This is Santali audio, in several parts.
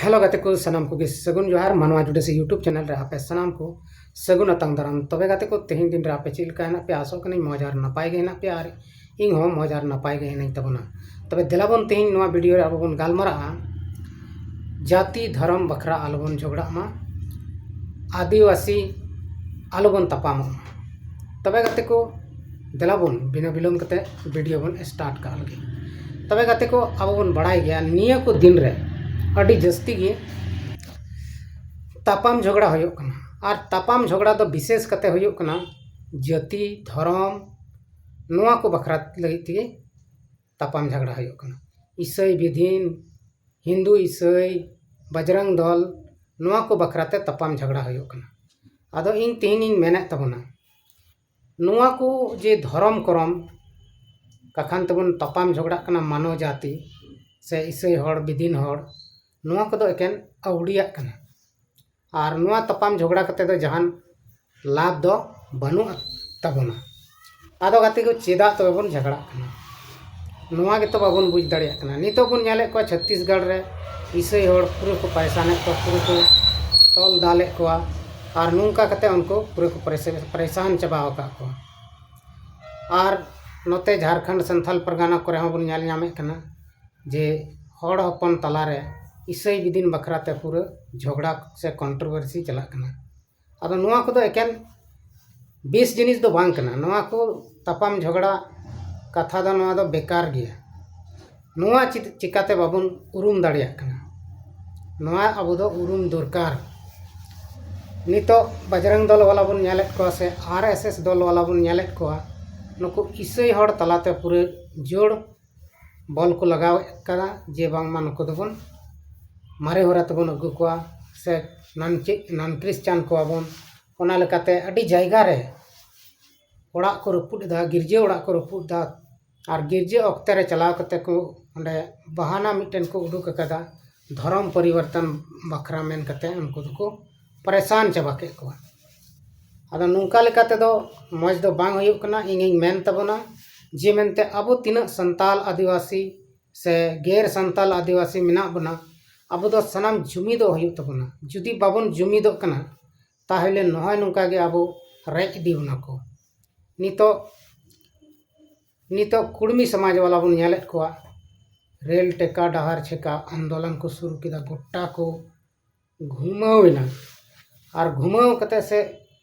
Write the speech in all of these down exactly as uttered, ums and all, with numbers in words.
ᱦᱮᱞᱳ ᱜᱟᱛᱮ ᱠᱚ, ᱥᱟᱱᱟᱢ ᱠᱚᱜᱮ ᱥᱟᱹᱜᱩᱱ ᱡᱚᱦᱟᱨ᱾ ᱢᱟᱱᱣᱟ ᱡᱩᱰᱤᱥᱤ YouTube ᱪᱮᱱᱮᱞ ᱨᱮ ᱟᱯᱮ ᱥᱟᱱᱟᱢ ᱠᱚ ᱥᱟᱹᱜᱩᱱ ᱟᱛᱟᱝ ᱫᱟᱨᱟᱢ᱾ ᱛᱚᱵᱮ ᱜᱟᱛᱮ ᱠᱚ, ᱛᱮᱦᱮᱧ ᱫᱤᱱ ᱨᱮ ᱟᱯᱮ ᱪᱮᱫ ᱞᱮᱠᱟ ᱦᱮᱱᱟᱜ ᱯᱮᱭᱟ? ᱟᱥᱚᱜ ᱠᱟᱹᱱᱟᱹᱧ ᱢᱚᱡᱽ ᱟᱨ ᱱᱟᱯᱟᱭ ᱜᱮ ᱦᱮᱱᱟᱜ ᱯᱮᱭᱟ, ᱟᱨ ᱤᱧ ᱦᱚᱸ ᱢᱚᱡᱽ ᱟᱨ ᱱᱟᱯᱟᱭ ᱜᱮ ᱦᱮᱱᱟᱹᱧ ᱛᱟᱵᱚᱱᱟ᱾ ᱛᱚᱵᱮ ᱫᱮᱞᱟ ᱵᱚᱱ, ᱛᱮᱦᱮᱧ ᱱᱚᱣᱟ ᱵᱷᱤᱰᱤᱭᱳ ᱨᱮ ᱟᱵᱚ ᱵᱚᱱ ᱜᱟᱞᱢᱟᱨᱟᱜᱼᱟ, ᱡᱟᱹᱛᱤ ᱫᱷᱚᱨᱚᱢ ᱵᱟᱠᱷᱨᱟ ᱟᱞᱚ ᱵᱚᱱ ᱡᱷᱚᱜᱽᱲᱟᱜ ᱢᱟ, ᱟᱹᱫᱤᱵᱟᱹᱥᱤ ᱟᱞᱚ ᱵᱚᱱ ᱛᱟᱯᱟᱢᱚᱜ ᱢᱟ᱾ ᱛᱚᱵᱮ ᱜᱟᱛᱮ ᱠᱚ, ᱫᱮᱞᱟ ᱵᱚᱱ ᱵᱤᱱᱟᱹ ᱵᱤᱞᱚᱢ ᱠᱟᱛᱮ ᱵᱷᱤᱰᱤᱭᱳ ᱵᱚᱱ ᱥᱴᱟᱨᱴ ᱠᱟᱜ ᱞᱮᱜᱮ᱾ ᱛᱚᱵᱮ ᱜᱟᱛᱮ ᱠᱚ, ᱟᱵᱚ ᱵᱚᱱ ᱵᱟᱲᱟᱭ ᱜᱮᱭᱟ, ᱱᱤᱭᱟᱹ ᱠᱚ ᱫᱤᱱ ᱨᱮ ᱟᱹᱰᱤ ᱡᱟᱹᱥᱛᱤ ᱜᱮ ᱛᱟᱯᱟᱢ ᱡᱷᱚᱜᱽᱲᱟ ᱦᱩᱭᱩᱜ ᱠᱟᱱᱟ᱾ ᱟᱨ ᱛᱟᱯᱟᱢ ᱡᱷᱚᱜᱽᱲᱟ ᱫᱚ ᱵᱤᱥᱮᱥ ᱠᱟᱛᱮ ᱦᱩᱭᱩᱜ ᱠᱟᱱᱟ ᱡᱟᱹᱛᱤ, ᱫᱷᱚᱨᱚᱢ, ᱱᱚᱣᱟ ᱠᱚ ᱵᱟᱠᱷᱨᱟ ᱞᱟᱹᱜᱤᱫ ᱛᱮᱜᱮ ᱛᱟᱯᱟᱢ ᱡᱷᱟᱜᱽᱲᱟ ᱦᱩᱭᱩᱜ ᱠᱟᱱᱟ᱾ ᱤᱥᱟᱹᱭ ᱵᱤᱫᱷᱤᱱ, ᱦᱤᱱᱫᱩ ᱤᱥᱟᱹᱭ, ᱵᱟᱡᱽᱨᱟᱝ ᱫᱚᱞ, ᱱᱚᱣᱟ ᱠᱚ ᱵᱟᱠᱷᱨᱟ ᱛᱮ ᱛᱟᱯᱟᱢ ᱡᱷᱟᱜᱽᱲᱟ ᱦᱩᱭᱩᱜ ᱠᱟᱱᱟ᱾ ᱟᱫᱚ ᱤᱧ ᱛᱮᱦᱮᱧ ᱤᱧ ᱢᱮᱱᱮᱫ ᱛᱟᱵᱚᱱᱟ, ᱱᱚᱣᱟ ᱠᱚ ᱡᱮ ᱫᱷᱚᱨᱚᱢ ᱠᱚᱨᱚᱢ ᱠᱟᱠᱷᱟᱱ ᱛᱮᱵᱚᱱ ᱛᱟᱯᱟᱢ ᱡᱷᱚᱜᱽᱲᱟᱜ ᱠᱟᱱᱟ, ᱢᱟᱱᱚ ᱡᱟᱹᱛᱤ ᱥᱮ ᱤᱥᱟᱹᱭ ᱦᱚᱲ, ᱵᱤᱫᱤᱱ ᱦᱚᱲ, ᱱᱚᱣᱟ ᱠᱚᱫᱚ ᱮᱠᱮᱱ ᱟᱹᱣᱲᱤᱭᱟᱜ ᱠᱟᱱᱟ᱾ ᱟᱨ ᱱᱚᱣᱟ ᱛᱟᱯᱟᱢ ᱡᱷᱚᱜᱽᱲᱟ ᱠᱟᱛᱮ ᱫᱚ ᱡᱟᱦᱟᱱ ᱞᱟᱵᱷ ᱫᱚ ᱵᱟᱹᱱᱩᱜ ᱛᱟᱵᱚᱱᱟ᱾ ᱟᱫᱚ ᱜᱟᱛᱮ ᱠᱚ, ᱪᱮᱫᱟᱜ ᱛᱚᱵᱮ ᱵᱚᱱ ᱡᱷᱟᱜᱽᱲᱟᱜ ᱠᱟᱱᱟ? ᱱᱚᱣᱟ ᱜᱮᱛᱚ ᱵᱟᱵᱚᱱ ᱵᱩᱡᱽ ᱫᱟᱲᱮᱭᱟᱜ ᱠᱟᱱᱟ᱾ ᱱᱤᱛᱚᱜ ᱵᱚᱱ ᱧᱮᱞᱮᱫ ᱠᱚᱣᱟ ᱪᱷᱚᱛᱛᱤᱥᱜᱚᱲ ᱨᱮ ᱤᱥᱟᱹᱭ ᱦᱚᱲ ᱯᱩᱨᱟᱹ ᱠᱚ ᱯᱟᱭᱥᱟᱱᱮᱫ ᱠᱚᱣᱟ, ᱯᱩᱨᱟᱹ ᱠᱚ ᱛᱚᱞ ᱫᱟᱞᱮᱫ ᱠᱚᱣᱟ, ᱟᱨ ᱱᱚᱝᱠᱟ ᱠᱟᱛᱮ ᱩᱱᱠᱩ ᱯᱩᱨᱟᱹ ᱠᱚ ᱯᱟᱨᱮᱥ-, ᱯᱟᱨᱮᱥᱟᱱ ᱪᱟᱵᱟ ᱟᱠᱟᱫ ᱠᱚᱣᱟ᱾ ᱟᱨ ᱱᱚᱛᱮ ᱡᱷᱟᱲᱠᱷᱚᱸᱰ ᱥᱟᱱᱛᱷᱟᱞ ᱯᱟᱨᱜᱟᱱᱟ ᱠᱚᱨᱮ ᱦᱚᱸ ᱵᱚᱱ ᱧᱮᱞ ᱧᱟᱢᱮᱫ ᱠᱟᱱᱟ ᱡᱮ ᱦᱚᱲ ᱦᱚᱯᱚᱱ ᱛᱟᱞᱟᱨᱮ ᱤᱥᱟᱹᱭ ᱵᱤᱫᱤᱱ ᱵᱟᱠᱷᱨᱟ ᱛᱮ ᱯᱩᱨᱟᱹ ᱡᱷᱚᱜᱽᱲᱟ ᱥᱮ ᱠᱚᱱᱴᱨᱳᱵᱷᱟᱨᱥᱤ ᱪᱟᱞᱟᱜ ᱠᱟᱱᱟ᱾ ᱟᱫᱚ ᱱᱚᱣᱟ ᱠᱚᱫᱚ ᱮᱠᱮᱱ ᱵᱮᱥ ᱡᱤᱱᱤᱥ ᱫᱚ ᱵᱟᱝ ᱠᱟᱱᱟ᱾ ᱱᱚᱣᱟ ᱠᱚ ᱛᱟᱯᱟᱢ ᱡᱷᱚᱜᱽᱲᱟ ᱠᱟᱛᱷᱟ ᱫᱚ, ᱱᱚᱣᱟ ᱫᱚ ᱵᱮᱠᱟᱨ ᱜᱮᱭᱟ᱾ ᱱᱚᱣᱟ ᱪᱤ-, ᱪᱤᱠᱟᱛᱮ ᱵᱟᱵᱚᱱ ᱩᱨᱩᱢ ᱫᱟᱲᱮᱭᱟᱜ ᱠᱟᱱᱟ? ᱱᱚᱣᱟ ᱟᱵᱚ ᱫᱚ ᱩᱨᱩᱢ ᱫᱚᱨᱠᱟᱨ᱾ ᱱᱤᱛᱚᱜ ᱵᱟᱡᱽᱨᱟᱝ ᱫᱚᱞ ᱵᱟᱞᱟ ᱵᱚᱱ ᱧᱮᱞᱮᱫ ᱠᱚᱣᱟ ᱥᱮ ᱟᱨ ᱮᱥ ᱮᱥ ᱫᱚᱞ ᱵᱟᱞᱟ ᱵᱚᱱ ᱧᱮᱞᱮᱫ ᱠᱚᱣᱟ, ᱱᱩᱠᱩ ᱤᱥᱟᱹᱭ ᱦᱚᱲ ᱛᱟᱞᱟᱛᱮ ᱯᱩᱨᱟᱹ ᱡᱳᱨ ᱵᱚᱞ ᱠᱚ ᱞᱟᱜᱟᱣᱮᱫ ᱠᱟᱱᱟ ᱡᱮ ᱵᱟᱝᱢᱟ ᱱᱩᱠᱩ ᱫᱚᱵᱚᱱ ᱢᱟᱨᱮ ᱦᱚᱨᱟ ᱛᱮᱵᱚᱱ ᱟᱹᱜᱩ ᱠᱚᱣᱟ ᱥᱮ ᱱᱟᱱ ᱪᱮᱫ ᱱᱟᱱ ᱠᱷᱨᱤᱥᱪᱟᱱ ᱠᱚᱣᱟ ᱵᱚᱱ᱾ ᱚᱱᱟ ᱞᱮᱠᱟᱛᱮ ᱟᱹᱰᱤ ᱡᱟᱭᱜᱟ ᱨᱮ ᱚᱲᱟᱜ ᱠᱚ ᱨᱟᱹᱯᱩᱫ ᱮᱫᱟ, ᱜᱤᱨᱡᱟᱹ ᱚᱲᱟᱜ ᱠᱚ ᱨᱟᱹᱯᱩᱫ ᱮᱫᱟ, ᱟᱨ ᱜᱤᱨᱡᱟᱹ ᱚᱠᱛᱮ ᱨᱮ ᱪᱟᱞᱟᱣ ᱠᱟᱛᱮ ᱠᱚ ᱚᱸᱰᱮ ᱵᱟᱦᱟᱱᱟ ᱢᱤᱫᱴᱮᱱ ᱠᱚ ᱩᱰᱩᱠ ᱟᱠᱟᱫᱟ, ᱫᱷᱚᱨᱚᱢ ᱯᱚᱨᱤᱵᱚᱨᱛᱚᱱ ᱵᱟᱠᱷᱨᱟ ᱢᱮᱱ ᱠᱟᱛᱮ ᱩᱱᱠᱩ ᱫᱚᱠᱚ ᱯᱟᱨᱮᱥᱟᱱ ᱪᱟᱵᱟ ᱠᱮᱫ ᱠᱚᱣᱟ᱾ ᱟᱫᱚ ᱱᱚᱝᱠᱟ ᱞᱮᱠᱟ ᱛᱮᱫᱚ ᱢᱚᱡᱽ ᱫᱚ ᱵᱟᱝ ᱦᱩᱭᱩᱜ ᱠᱟᱱᱟ᱾ ᱤᱧᱤᱧ ᱢᱮᱱ ᱛᱟᱵᱚᱱᱟ ᱡᱮ ᱢᱮᱱᱛᱮ ᱟᱵᱚ ᱛᱤᱱᱟᱹᱜ ᱥᱟᱱᱛᱟᱞ ᱟᱹᱫᱤᱵᱟᱹᱥᱤ ᱥᱮ ᱜᱮᱨ ᱥᱟᱱᱛᱟᱞ ᱟᱹᱫᱤᱵᱟᱹᱥᱤ ᱢᱮᱱᱟᱜ ᱵᱚᱱᱟ, ᱟᱵᱚ ᱫᱚ ᱥᱟᱱᱟᱢ ᱡᱩᱢᱤᱫᱚᱜ ᱦᱩᱭᱩᱜ ᱛᱟᱵᱚᱱᱟ᱾ ᱡᱩᱫᱤ ᱵᱟᱵᱚᱱ ᱡᱩᱢᱤᱫᱚᱜ ᱠᱟᱱᱟ, ᱛᱟᱦᱚᱞᱮ ᱱᱚᱜᱼᱚᱭ ᱱᱚᱝᱠᱟ ᱜᱮ ᱟᱵᱚ ᱨᱮᱡ ᱤᱫᱤ ᱵᱚᱱᱟ ᱠᱚ᱾ ᱱᱤᱛᱚᱜ, ᱱᱤᱛᱚᱜ ᱠᱩᱲᱢᱤ ᱥᱚᱢᱟᱡᱽ ᱵᱟᱞᱟ ᱵᱚᱱ ᱧᱮᱞᱮᱫ ᱠᱚᱣᱟ, ᱨᱮᱞ ᱴᱷᱮᱠᱟ, ᱰᱟᱦᱟᱨ ᱪᱷᱮᱠᱟ ᱟᱱᱫᱳᱞᱚᱱ ᱠᱚ ᱥᱩᱨᱩ ᱠᱮᱫᱟ, ᱜᱚᱴᱟ ᱠᱚ ᱜᱷᱩᱢᱟᱹᱣ ᱮᱱᱟ᱾ ᱟᱨ ᱜᱷᱩᱢᱟᱹᱣ ᱠᱟᱛᱮ ᱥᱮ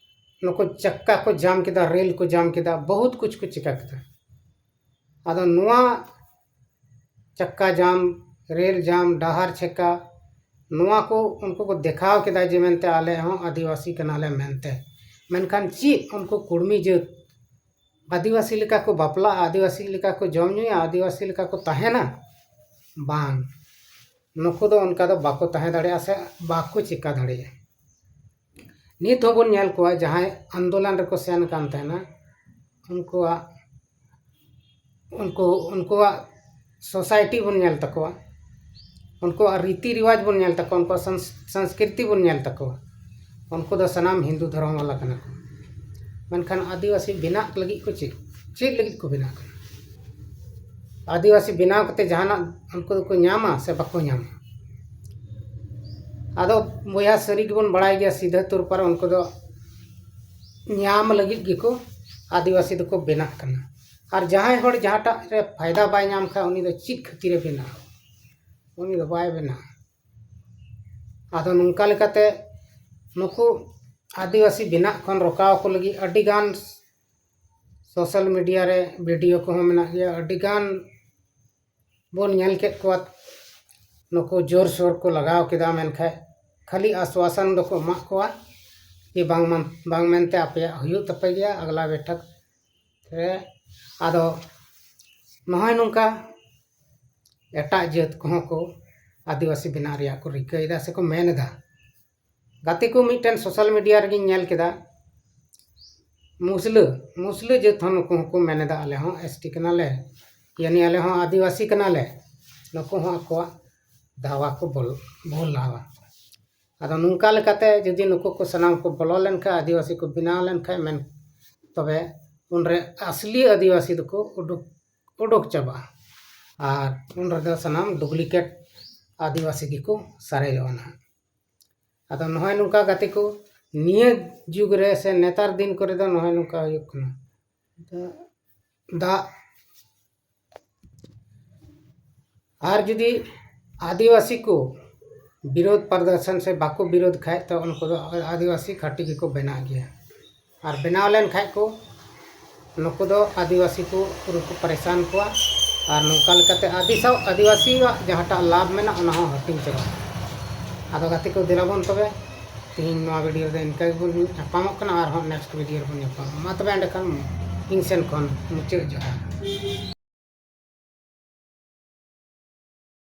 ᱱᱩᱠᱩ ᱪᱟᱠᱟ ᱠᱚ ᱡᱟᱢ ᱠᱮᱫᱟ, ᱨᱮᱞ ᱠᱚ ᱡᱟᱢ ᱠᱮᱫᱟ, ᱵᱚᱦᱩᱛ ᱠᱩᱪ ᱠᱚ ᱪᱤᱠᱟ ᱠᱮᱫᱟ᱾ ᱟᱫᱚ ᱱᱚᱣᱟ ᱪᱟᱠᱟ ᱡᱟᱢ, ᱨᱮᱞ ᱡᱟᱢ, ᱰᱟᱦᱟᱨ ᱪᱷᱮᱠᱟ, ᱱᱚᱣᱟ ᱠᱚ ᱩᱱᱠᱩ ᱠᱚ ᱫᱮᱠᱷᱟᱣ ᱠᱮᱫᱟ ᱡᱮ ᱢᱮᱱᱛᱮ ᱟᱞᱮ ᱦᱚᱸ ᱟᱹᱫᱤᱵᱟᱹᱥᱤ ᱠᱟᱱᱟᱞᱮ ᱢᱮᱱᱛᱮ᱾ ᱢᱮᱱᱠᱷᱟᱱ ᱪᱮᱫ ᱩᱱᱠᱩ ᱠᱩᱲᱢᱤ ᱡᱟᱹᱛ ᱟᱹᱫᱤᱵᱟᱹᱥᱤ ᱞᱮᱠᱟ ᱠᱚ ᱵᱟᱯᱞᱟᱜᱼᱟ, ᱟᱹᱫᱤᱵᱟᱹᱥᱤ ᱞᱮᱠᱟ ᱠᱚ ᱡᱚᱢ ᱧᱩᱭᱟ, ᱟᱹᱫᱤᱵᱟᱹᱥᱤ ᱞᱮᱠᱟ ᱠᱚ ᱛᱟᱦᱮᱱᱟ? ᱵᱟᱝ, ᱱᱩᱠᱩ ᱫᱚ ᱚᱱᱠᱟ ᱫᱚ ᱵᱟᱠᱚ ᱛᱟᱦᱮᱸ ᱫᱟᱲᱮᱭᱟᱜᱼᱟ ᱥᱮ ᱵᱟᱠᱚ ᱪᱮᱠᱟ ᱫᱟᱲᱮᱭᱟᱜᱼᱟ᱾ ᱱᱤᱛ ᱦᱚᱸᱵᱚᱱ ᱧᱮᱞ ᱠᱚᱣᱟ ᱡᱟᱦᱟᱸᱭ ᱟᱱᱫᱳᱞᱚᱱ ᱨᱮᱠᱚ ᱥᱮᱱ ᱠᱟᱱ ᱛᱟᱦᱮᱱᱟ, ᱩᱱᱠᱩᱣᱟᱜ, ᱩᱱᱠᱩ, ᱩᱱᱠᱩᱣᱟᱜ ᱥᱳᱥᱟᱭᱴᱤ ᱵᱚᱱ ᱧᱮᱞ ᱛᱟᱠᱚᱣᱟ, ᱩᱱᱠᱩᱣᱟᱜ ᱨᱤᱛᱤ ᱨᱮᱣᱟᱡᱽ ᱵᱚᱱ ᱧᱮᱞ ᱛᱟᱠᱚᱣᱟ, ᱩᱱᱠᱩᱣᱟᱜ ᱥᱚᱝᱥ-, ᱥᱚᱝᱥᱠᱨᱤᱛᱤ ᱵᱚᱱ ᱧᱮᱞ ᱛᱟᱠᱚᱣᱟ᱾ ᱩᱱᱠᱩ ᱫᱚ ᱥᱟᱱᱟᱢ ᱦᱤᱱᱫᱩ ᱫᱷᱚᱨᱚᱢ ᱵᱟᱞᱟ ᱠᱟᱱᱟ ᱠᱚ᱾ ᱢᱮᱱᱠᱷᱟᱱ ᱟᱹᱫᱤᱵᱟᱹᱥᱤ ᱵᱮᱱᱟᱜ ᱞᱟᱹᱜᱤᱫ ᱠᱚ ᱪᱮᱫ, ᱪᱮᱫ ᱞᱟᱹᱜᱤᱫ ᱠᱚ ᱵᱮᱱᱟᱜ ᱠᱟᱱᱟ? ᱟᱹᱫᱤᱵᱟᱹᱥᱤ ᱵᱮᱱᱟᱣ ᱠᱟᱛᱮ ᱡᱟᱦᱟᱱᱟᱜ ᱩᱱᱠᱩ ᱫᱚᱠᱚ ᱧᱟᱢᱟ ᱥᱮ ᱵᱟᱠᱚ ᱧᱟᱢᱟ? ᱟᱫᱚ ᱵᱚᱭᱦᱟ, ᱥᱟᱹᱨᱤ ᱜᱮᱵᱚᱱ ᱵᱟᱲᱟᱭ ᱜᱮᱭᱟ, ᱥᱤᱫᱷᱟᱹ ᱛᱚᱨ ᱯᱟᱨ ᱩᱱᱠᱩ ᱫᱚ ᱧᱟᱢ ᱞᱟᱹᱜᱤᱫ ᱜᱮᱠᱚ ᱟᱹᱫᱤᱵᱟᱹᱥᱤ ᱫᱚᱠᱚ ᱵᱮᱱᱟᱜ ᱠᱟᱱᱟ᱾ ᱟᱨ ᱡᱟᱦᱟᱸᱭ ᱦᱚᱲ ᱡᱟᱦᱟᱸᱴᱟᱜ ᱨᱮ ᱯᱷᱟᱭᱫᱟ ᱵᱟᱭ ᱧᱟᱢ ᱠᱷᱟᱱ, ᱩᱱᱤ ᱫᱚ ᱪᱮᱫ ᱠᱷᱟᱹᱛᱤᱨᱮ ᱵᱮᱱᱟᱜᱼᱟ? ᱩᱱᱤ ᱫᱚ ᱵᱟᱭ ᱵᱮᱱᱟᱜᱼᱟ᱾ ᱟᱫᱚ ᱱᱚᱝᱠᱟ ᱞᱮᱠᱟᱛᱮ ᱱᱩᱠᱩ ᱟᱹᱫᱤᱵᱟᱹᱥᱤ ᱵᱮᱱᱟᱜ ᱠᱷᱚᱱ ᱨᱚᱠᱟᱣ ᱠᱚ ᱞᱟᱹᱜᱤᱫ ᱟᱹᱰᱤᱜᱟᱱ ᱥᱳᱥᱟᱞ ᱢᱤᱰᱤᱭᱟ ᱨᱮ ᱵᱷᱤᱰᱤᱭᱳ ᱠᱚᱦᱚᱸ ᱢᱮᱱᱟᱜ ᱜᱮᱭᱟ᱾ ᱟᱹᱰᱤᱜᱟᱱ ᱵᱚᱱ ᱧᱮᱞ ᱠᱮᱫ ᱠᱚᱣᱟ, ᱱᱩᱠᱩ ᱡᱳᱨᱥᱳᱨ ᱠᱚ ᱞᱟᱜᱟᱣ ᱠᱮᱫᱟ, ᱢᱮᱱᱠᱷᱟᱱ ᱠᱷᱟᱹᱞᱤ ᱟᱥᱣᱟᱥᱟᱱ ᱫᱚᱠᱚ ᱮᱢᱟᱜ ᱠᱚᱣᱟ ᱡᱮ ᱵᱟᱝ ᱢᱟᱱ-, ᱵᱟᱝ ᱢᱮᱱᱛᱮ ᱟᱯᱮᱭᱟᱜ ᱦᱩᱭᱩᱜ ᱛᱟᱯᱮ ᱜᱮᱭᱟ ᱟᱜᱽᱞᱟ ᱵᱮᱴᱷᱟᱠ ᱨᱮ᱾ ᱟᱫᱚ ᱱᱚᱜᱼᱚᱭ ᱱᱚᱝᱠᱟ ᱮᱴᱟᱜ ᱡᱟᱹᱛ ᱠᱚᱦᱚᱸ ᱠᱚ ᱟᱹᱫᱤᱵᱟᱹᱥᱤ ᱵᱮᱱᱟᱣ ᱨᱮᱭᱟᱜ ᱠᱚ ᱨᱤᱠᱟᱹᱭᱮᱫᱟ ᱥᱮᱠᱚ ᱢᱮᱱ ᱮᱫᱟ᱾ ᱜᱟᱛᱮ ᱠᱚ ᱢᱤᱫᱴᱮᱱ ᱥᱳᱥᱟᱞ ᱢᱤᱰᱤᱭᱟ ᱨᱮᱜᱮᱧ ᱧᱮᱞ ᱠᱮᱫᱟ, ᱢᱩᱥᱞᱟᱹ, ᱢᱩᱥᱞᱟᱹ ᱡᱟᱹᱛ ᱦᱚᱸ ᱱᱩᱠᱩ ᱦᱚᱸᱠᱚ ᱢᱮᱱ ᱮᱫᱟ, "ᱟᱞᱮ ᱦᱚᱸ ᱮᱥ ᱴᱤ ᱠᱟᱱᱟᱞᱮ, ᱭᱟᱱᱤ ᱟᱞᱮ ᱦᱚᱸ ᱟᱹᱫᱤᱵᱟᱹᱥᱤ ᱠᱟᱱᱟᱞᱮ", ᱱᱩᱠᱩ ᱦᱚᱸ ᱟᱠᱚᱣᱟᱜ ᱫᱟᱣᱟ ᱠᱚ ᱵᱚᱞ-, ᱵᱷᱩᱞᱟᱣᱟ᱾ ᱟᱫᱚ ᱱᱚᱝᱠᱟ ᱞᱮᱠᱟᱛᱮ ᱡᱩᱫᱤ ᱱᱩᱠᱩ ᱠᱚ ᱥᱟᱱᱟᱢ ᱠᱚ ᱵᱚᱞᱚ ᱞᱮᱱᱠᱷᱟᱱ, ᱟᱹᱫᱤᱵᱟᱹᱥᱤ ᱠᱚ ᱵᱮᱱᱟᱣ ᱞᱮᱱᱠᱷᱟᱱ, ᱢᱮᱱ, ᱛᱚᱵᱮ ᱩᱱᱨᱮ ᱟᱥᱞᱤ ᱟᱹᱫᱤᱵᱟᱹᱥᱤ ᱫᱚᱠᱚ ᱩᱰᱩᱠ, ᱩᱰᱩᱠ ᱪᱟᱵᱟᱜᱼᱟ᱾ ᱟᱨ ᱩᱱ ᱨᱮᱫᱚ ᱥᱟᱱᱟᱢ ᱰᱩᱯᱞᱤᱠᱮᱴ ᱟᱹᱫᱤᱵᱟᱹᱥᱤ ᱜᱮᱠᱚ ᱥᱟᱨᱮᱡᱚᱜᱼᱟ ᱱᱟᱦᱟᱜ᱾ ᱟᱫᱚ ᱱᱚᱜᱼᱚᱭ ᱱᱚᱝᱠᱟ ᱜᱟᱛᱮ ᱠᱚ, ᱱᱤᱭᱟᱹ ᱡᱩᱜᱽ ᱨᱮ ᱥᱮ ᱱᱮᱛᱟᱨ ᱫᱤᱱ ᱠᱚᱨᱮ ᱫᱚ ᱱᱚᱜᱼᱚᱭ ᱱᱚᱝᱠᱟ ᱦᱩᱭᱩᱜ ᱠᱟᱱᱟ᱾ ᱫᱟᱜ ᱟᱨ ᱡᱩᱫᱤ ᱟᱹᱫᱤᱵᱟᱹᱥᱤ ᱠᱚ ᱵᱤᱨᱳᱫᱷ ᱯᱨᱚᱫᱚᱨᱥᱚᱱ ᱥᱮ ᱵᱟᱠᱚ ᱵᱤᱨᱳᱫᱷ ᱠᱷᱟᱡ, ᱛᱚ ᱩᱱᱠᱩ ᱫᱚ ᱟᱹᱫᱤᱵᱟᱹᱥᱤ ᱠᱷᱟᱹᱴᱤ ᱜᱮᱠᱚ ᱵᱮᱱᱟᱜ ᱜᱮᱭᱟ᱾ ᱟᱨ ᱵᱮᱱᱟᱣ ᱞᱮᱱ ᱠᱷᱟᱡ ᱠᱚ, ᱱᱩᱠᱩ ᱫᱚ ᱟᱹᱫᱤᱵᱟᱹᱥᱤ ᱠᱚ ᱯᱩᱨᱟᱹ ᱠᱚ ᱯᱟᱨᱤᱥᱟᱱ ᱠᱚᱣᱟ᱾ ᱟᱨ ᱱᱚᱝᱠᱟ ᱞᱮᱠᱟᱛᱮ ᱟᱹᱫᱤᱥᱟᱣ ᱟᱹᱫᱤᱵᱟᱹᱥᱤᱭᱟᱜ ᱡᱟᱦᱟᱸᱴᱟᱜ ᱞᱟᱵᱷ ᱢᱮᱱᱟᱜ, ᱚᱱᱟ ᱦᱚᱸ ᱦᱟᱹᱴᱤᱧ ᱪᱟᱵᱟᱜᱼᱟ᱾ ᱟᱫᱚ ᱜᱟᱛᱮ ᱠᱚ, ᱫᱮᱞᱟ ᱵᱚᱱ ᱛᱚᱵᱮ, ᱛᱮᱦᱮᱧ ᱱᱚᱣᱟ ᱵᱷᱤᱰᱤᱭᱳ ᱨᱮᱫᱚ ᱤᱱᱠᱟᱹ ᱜᱮᱵᱚᱱ ᱧᱟᱯᱟᱢᱚᱜ ᱠᱟᱱᱟ᱾ ᱟᱨᱦᱚᱸ ᱱᱮᱠᱥᱴ ᱵᱷᱤᱰᱤᱭᱳ ᱨᱮᱵᱚᱱ ᱧᱟᱯᱟᱢᱟ᱾ ᱢᱟ ᱛᱚᱵᱮ ᱮᱸᱰᱮᱠᱷᱟᱱ ᱤᱧ ᱥᱮᱱ ᱠᱷᱚᱱ ᱢᱩᱪᱟᱹᱫ ᱡᱚᱦᱟᱨ᱾